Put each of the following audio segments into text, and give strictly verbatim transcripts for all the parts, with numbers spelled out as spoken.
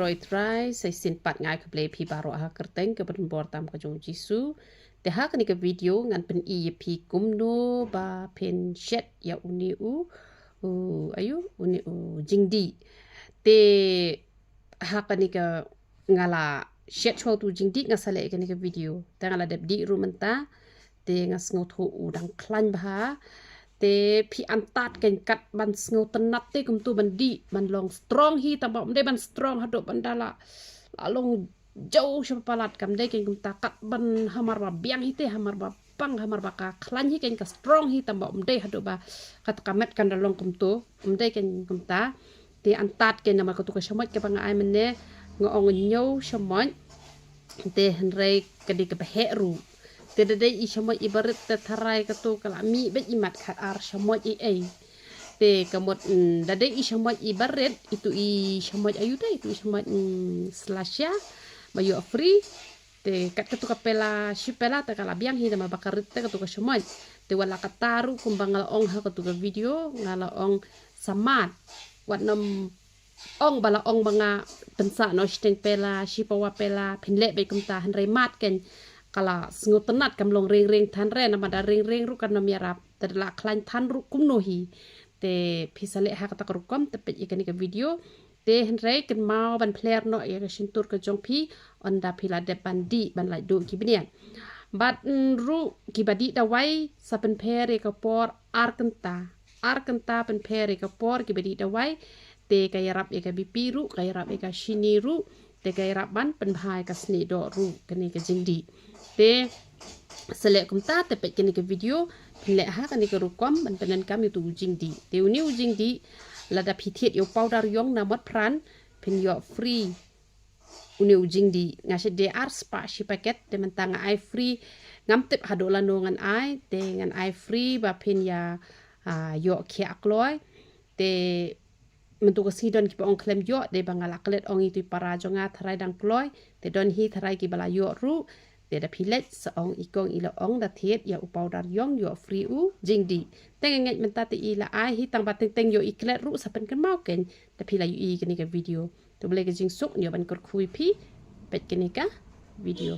Roi trai, sa shisien pat nga ai khublei phi baroh ha ka kyrteng kaba donbor tam ka jong u Jisu. Te ha kane ka video ngan pyni ïa phi kumno ba phin shet ïa une u, u, ayu, une u jingdih. Te ha kane ka nga la shet shuwa utu u jingdih nga sa leh ïa kane ka video. Te nga la dep dih ruh mynta. Te nga sngewthuh u dang khlaiñ bha. Te phi antad kein kat ban sngewtynnat te kumtu ban dih, ban long strong hi, tang ba ym dei ban strong haduh ban da la, la long jaw sha palat, kam dei kein kumta, kat ban hamar ba biang hi te, hamar ba pang, hamar ba ka khlaiñ hi kein ka strong hi, tang ba ym dei haduh ba kat ka met kan da long kumtu, ym dei kein kumta. Te antad kein namar katu ka shamoit kaba nga ai mynne, nga ong ñiew shamoit. Te hynrei ka dei kaba heh ruh. Te da dei i shamoit iba rit te tharai katu ka la mih beit i mat khat ar shamoit i ei. Te ka mut, mm, da dei i shamoit iba rit, itu i shamoit ayu te, itu i shamoit, mm, slasha ba ïoh free. Te kat katu ka pela, shi pela te ka la biang hi namar ba ka rit te katu ka shamoit. Te wat la katta ruh kumba nga la ong ha katu ka video, nga la ong sa mad. Wat nym ong ba la ong ba nga pynsah noh shiteng pela, shi pawa pela, phin leh beit kumta, hynrei mad kein ka la sngewtynnat, kam long ring ring than re, namar da ring ring ruh kan nym ïarap, te da la khlaiñ than ruh kumno hi. Te phi sa leh ha kata ka rukom, te peit ïa kane ka video. Te hynrei kynmaw ban pher noh ïa ka shyntur ka jong phi, ynda phi la dep ban dih, ban lait duh ki bniat. Bad, mm, ruh kiba dih dawai sa pynpher ïa ka por ar kynta. Ar kynta pynpher ïa ka por kiba dih dawai. Te ka ïarap ïa ka B P ruh, ka ïarap ïa ka shini ruh, te ka ïarap ban pynbha ïa ka snieh doh ruh, kane ka jingdih. Te sa leh kumta, te peit kane ka video, phin leh ha kane ka rukom ban pyndonkam ïa utu u jingdih. Te une u jingdih, lada phi thied ïa u powder ïong na mot pran, phin ïoh free une u jingdih. Nga shet de ar spah shi paket, te mynta nga ai free. Ngam tip haduh lano ngan ai, te ngan ai free ba phin ïa, ah, ïoh khiah kloi. Te mynta ka sngi don kiba ong khlem ïoh, dei ba nga la klet ong ïa itu i para jong nga tharai dang kloi, te don hi tharai kiba la ïoh ruh. Te da phi leit sa ong i kong i la ong da thied ïa u powder ïong ïoh free u jingdih. Te nga ngeit mynta te i la ai hi, tang ba teng teng ïoh i klet ruh sa pynkynmaw kein, da phi la ïohi kane ka video. To Blei ka jingsuk, ïoh ban kyrkhu ïa phi, peit kane ka video.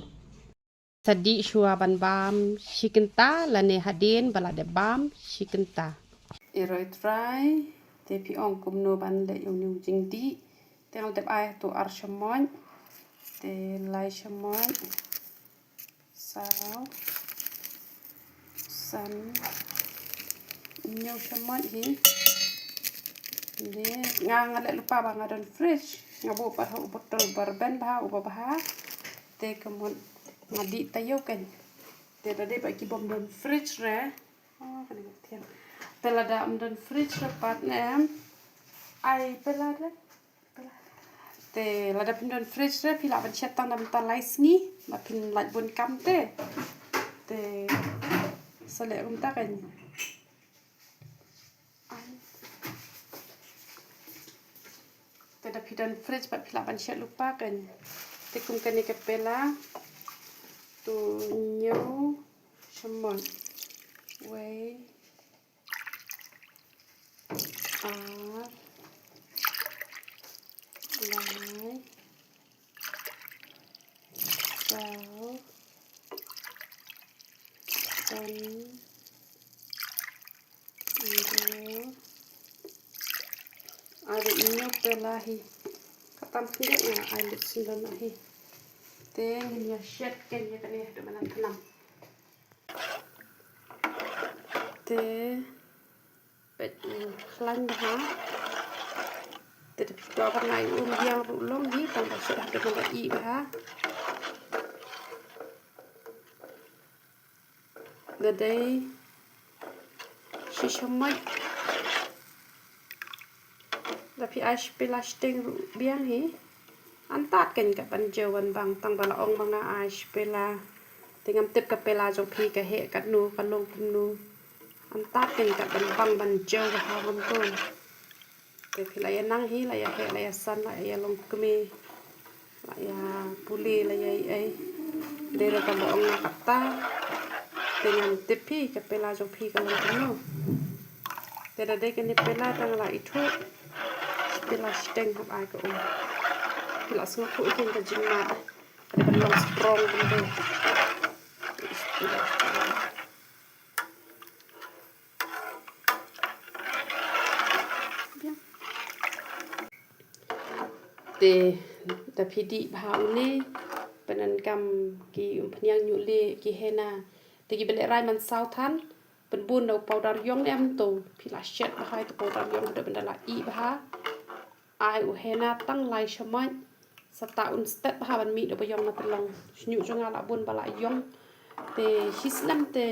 Sa dih shuwa ban bam shi kynta, lane hadien ba la dep bam shi kynta. E roi trai, te phi ong kumno ban leh ïa une u jingdih. Te nga la dep ai tu ar shamoit, te lai shamoit, saw, san, ñiew shamoit hi. Te nga, nga leh lypa ba nga don fridge, nga buh pat ha u botol ba rben bha, uba bha. Te ka mut nga dih taïew kein. Te da dei ba ki bym don fridge re. Oh, kane ka thiang. Te lada ym don fridge re pat ne em. Ai pela re. Pela. Te lada phin don fridge re, phi lah ban shet tang da mynta lai sngi, ba phin lait bun kam te. Te sa leh kumta kein. Te da phi don fridge pat phi lah ban shet lypa kein. Te kum kane ka pela. Tu ñiew shamoit. Wei. Ar. Lai. Saw. San. Ñiew. Ar ñiew pela hi. Kata ngin ïa ai lut sngewdon hi. Te ngin ïa shet kein ïa kane haduh ba nang thnam. Te peit, mm, khlaiñ bha. Te da phi to ban ai um biang ruh long hi, tang ba shet haduh ba ih bha. Da dei shi shamoit. Da phi ai shi pela shiteng ruh biang hi. Antad kein kat ban jew ban bang, tang ba la ong ba nga ai shi pela. Te ngam tip ka pela jong phi ka heh katno, ka long kumno. Antad kein kat ban bang ban jew bha ngam tip. Te phi la ïa nang hi, la ïa heh, la ïa san, la ïa long kmie, la ïa pule, la ïa ei ei. Dei re kaba ong nga katta. Te ngam tip phi ka pela jong phi ka long kumno. Te da dei kane pela tang la ithuh. Pela shiteng hap ai ka um. Phi la sngewthuh ïa ka jingmad. Ka dei ban long strong kumta. Te da phi dih bha une, pyndonkam ki umphniang ñiuh lieh, ki henna. Te kiba lehrain man saw than, pynbun da u powder ïong ne em to. Phi la shet bha ïa u powder ïong haduh ban da la ih bha. Ai u henna tang lai shamoit. Sa ta un stet bha ban mih da ba ïong na tyllong. Shñiuh jong nga la bun ba la ïong. Te shi snem te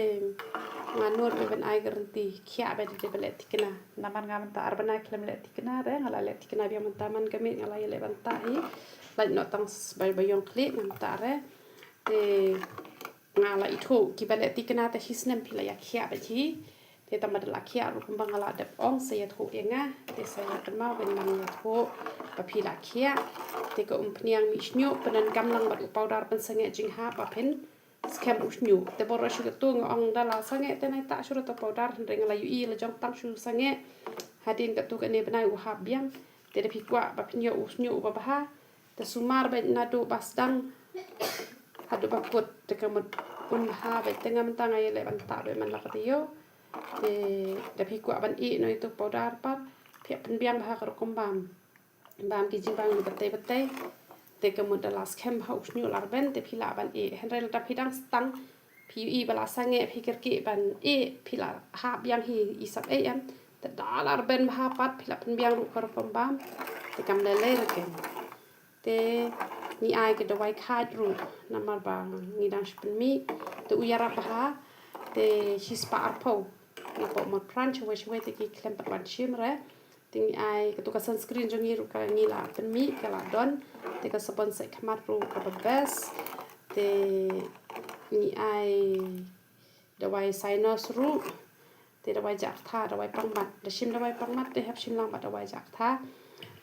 nga nud beit ban ai guarantee, khiah beit da ba leh thikna. Namar nga mynta ar bnai khlem leh thikna re, nga la leh thikna biang mynta man ka miet nga la ïaleh bynta hi. Lait noh tang s-, ba, ba ïong khlieh nga mynta re. Te nga la ithuh kiba leh thikna te shi snem phi la ïa khiah beit hi. Te tang ba da la khiah ruh kumba nga la dep ong sa ïathuh ïa nga. Te sa ïa kynmaw ban nang ïathuh ba phi la khiah. Te ka umphniang mih shñiuh pyndonkam lang bad u powder pynsangeh jinghap ba phin skhem u shñiuh. Te baroh shi katto nga ong da la sangeh te nai tah shuh ruh to powder, hynrei nga la ïohi la jong tang shu sangeh. Hadien katto katne bnai u hap biang. Te da phi kwah ba phin ïoh u shñiuh uba bha, te sumar beit naduh ba sdang haduh ba kut, te ka mut un bha beit. Te nga mynta nga ïaleh bynta beit man la ka taïew. Te da phi kwah ban ih noh ïa u powder pat, phi hap pynbiang bha ka rukom bam. Bam ki jingbam ki batei batei. Te ka mut da la skhem bha u shñiuh la rben te phi lah ban ih. Hynrei lada phi dang stang, phi ïohi ba la sangeh, phi kyrkieh ban ih, phi la hap biang hi, i sap ih em. Te da la rben bha pat phi la pynbiang ruh ka rukom bam. Te kam lei lei re keiñ. Te ngi ai ka dawai khait ruh namar ba ngi dang shu pynmih. Te u ïarap bha. Te shispah arphew. Nga pok mot pran shawei shawei te ki khlem pat wan shim re. Te ngi ai katu ka sunscreen jong ngi ruh ka ngi la pynmih ka la don. Te ka sabon sait khmat ruh kaba best. Te ngi ai dawai sinus ruh. Te dawai jakarta, dawai pangmat. Da shim dawai pangmat te hap shim lang bad dawai jakarta.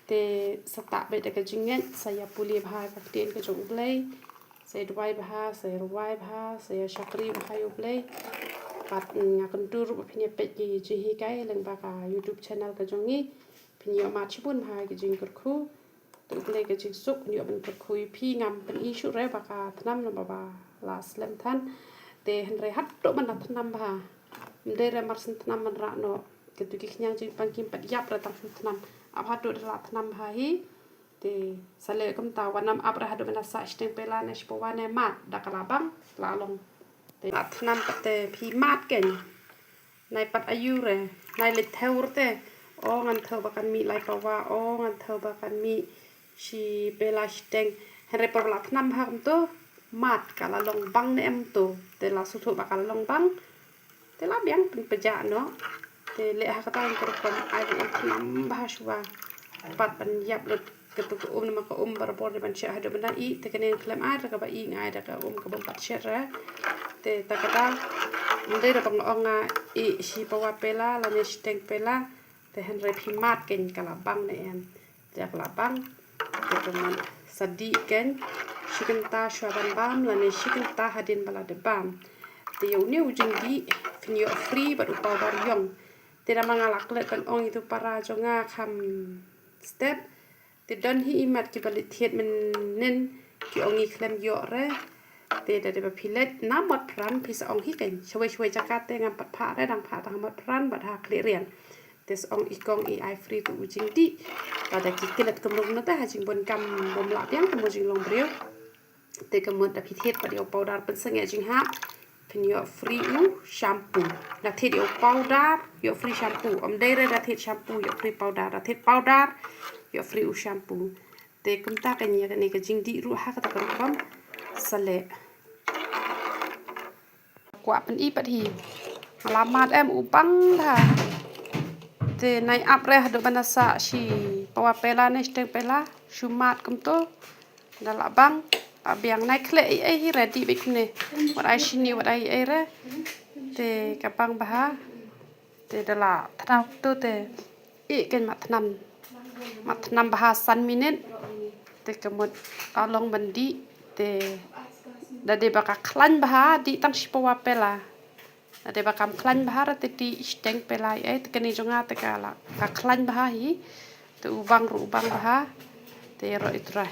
Te sa tah beit da ka jingngeit, sa ïa pule bha ka ktien ka jong U Blei. Sa ïa duwai bha, sa ïa rwai bha, sa ïa shakri bha ïa U Blei. Bad nga kyntu ruh ba phin ïa peit ki jinghikai lyngba ka YouTube channel ka jong ngi. Phin ïoh mad shibun bha ki jingkyrkhu. Te U Blei ka jingsuk un ïoh ban kyrkhu ïa phi. Ngam pyni shuh re ba ka thnam namar ba la slem than. Te hynrei haduh ban da thnam bha. Ym dei re mar shen thnam ban rah noh. Katu ki khñiang jingpang kim pat ïap re tang shu thnam. Ap haduh da la thnam bha hi. Te sa leh kumta wat nym ap re haduh ban da sah shiteng pela ne shipawa ne mad da ka la bang la long. Te la thnam pat te phi mad keiñ. Nai pat aiu re, nai leit thew re te. O ngan thew ba kan mih lai pawa, o ngan thew ba kan mih shi pela shiteng. Hynrei por ba la thnam bha kumto, mad ka la long bang ne em to. Te la sngewthuh ba ka la long bang. Te la biang pynpjah noh. Te leh ha kata ka rukom ai ba u thnam bha shuwa. Pat ban ïap lut katu ka um namar ka um barabor dei ban shet haduh ban da ih, te kane khlem ai da kaba ih, nga ai da ka um ka bym pat shet re. Te ta kata ym dei da ba nga ong nga ih shi pawa pela lane shiteng pela. Te hynrei phi mad keiñ ka la bang ne em. Te ka la bang. Te ka mut sa dih keiñ shi kynta shuwa ban bam lane shi kynta hadien ba la dep bam. Te ïa une u jingdih phin ïoh free bad u powder ïong. Te namar nga la klet ban ong ïa tu para jong nga kham step. Te don hi i mat kiba leit thied mynnin ki ong ngi khlem ïoh re. Te da dei ba phi leit na Motphran phi sa ong hi keiñ. Shawei shawei jaka te ngam pat phah re, dang phah tang ha Motphran bad ha Khliehriang. Te sa ong i kong i ai free tu u jingdih. Lada ki klet kumno kumno te ha jingbun kam bym lah biang kum u jinglong briew. Te ka mut da phi thied pat ïa u powder pynsangeh jinghap, phin ïoh free u shampoo. Da thied ïa u powder ïoh free shampoo. Ym dei re da thied shampoo ïoh free powder, da thied powder ïoh free u shampoo. Te kumta kane, kane ka jingdih ruh ha kata ka rukom sa leh. Kwah pyni pat hi. Nga la mad em, u bang bha. Te nai ap re haduh ban da sah shi pawa pela ne shiteng pela, shu mad kumto. Da la bang, la biang, nai khleh ei ei hi re, dih beit kumne. Wat ai shini, wat ai ei re. Te ka bang bha. Te da la thnam tu te. Ih keiñ, mat thnam. Mat thnam bha san minit. Te ka mut la long ban dih. Te da dei ba ka khlaiñ bha, dih tang shi pawa pela. Da dei ba kam khlaiñ bha re te dih shiteng pela ei ei, te kane jong nga te ka la, ka khlaiñ bha hi. Te u bang ruh u bang bha. Te ïaroh ïa u Trai.